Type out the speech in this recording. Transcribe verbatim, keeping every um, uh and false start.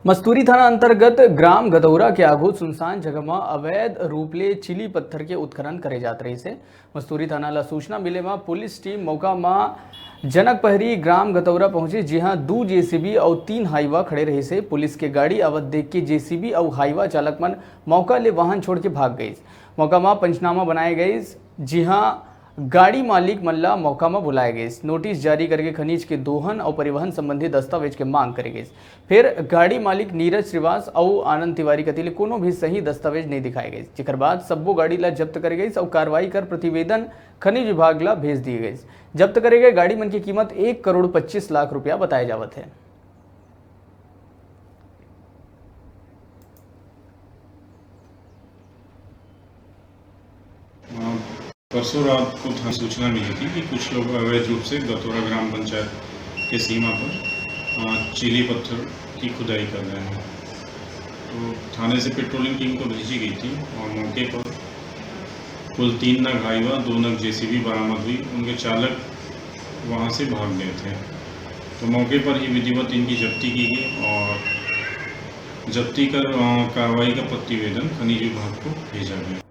मस्तूरी थाना अंतर्गत ग्राम गदौरा के आगू सुनसान जगह म अवैध रूप ले चीली पत्थर के उत्खनन करे जात रहिस हे। मस्तूरी थाना ल सूचना मिले म पुलिस टीम मौका म जनक पहरी ग्राम गदौरा पहुंचिस, जिहां दू जेसीबी अउ तीन हाईवा खड़े रहिस हे। पुलिस के गाड़ी आवत देख के जेसीबी अउ हाईवा चालक मन मौका ले वाहन छोड़ के भाग गइस। मौका म पंचनामा बनाए गइस, जिहां गाड़ी मालिक मन ला मौका म बुलाए गइस। नोटिस जारी करके खनिज के दोहन अउ परिवहन संबंधी दस्तावेज के मांग करे गइस। फेर गाड़ी मालिक नीरज श्रीवास अउ आनंद तिवारी कति ले कोनो भी सही दस्तावेज नइ दिखाए गइस, जेकर बाद सब्बो गाड़ी ला जब्त करे गइस अउ कार्रवाई कर प्रतिवेदन खनिज विभाग ला भेज दिए गइस। जब्त करे गए गाड़ी मन की कीमत एक करोड़ पच्चीस लाख रुपया बताए जावत हे। अ, परसों रात को थाने सूचना मिली थी कि कुछ लोग अवैध रूप से गतौरा ग्राम पंचायत के सीमा पर, अ, चीली पत्थर की खुदाई कर रहे हैं। तो थाने से पेट्रोलिंग टीम को भेजी गई थी और मौके पर कुल तीन नग हाईवा, दो नग जेसीबी बरामद हुई। उनके चालक वहाँ से भाग गए थे। तो मौके पर ही विधिवत इनकी जब्ती की गई और जब्ती कर, अ, कार्रवाई का प्रतिवेदन खनिज विभाग को भेजा गया।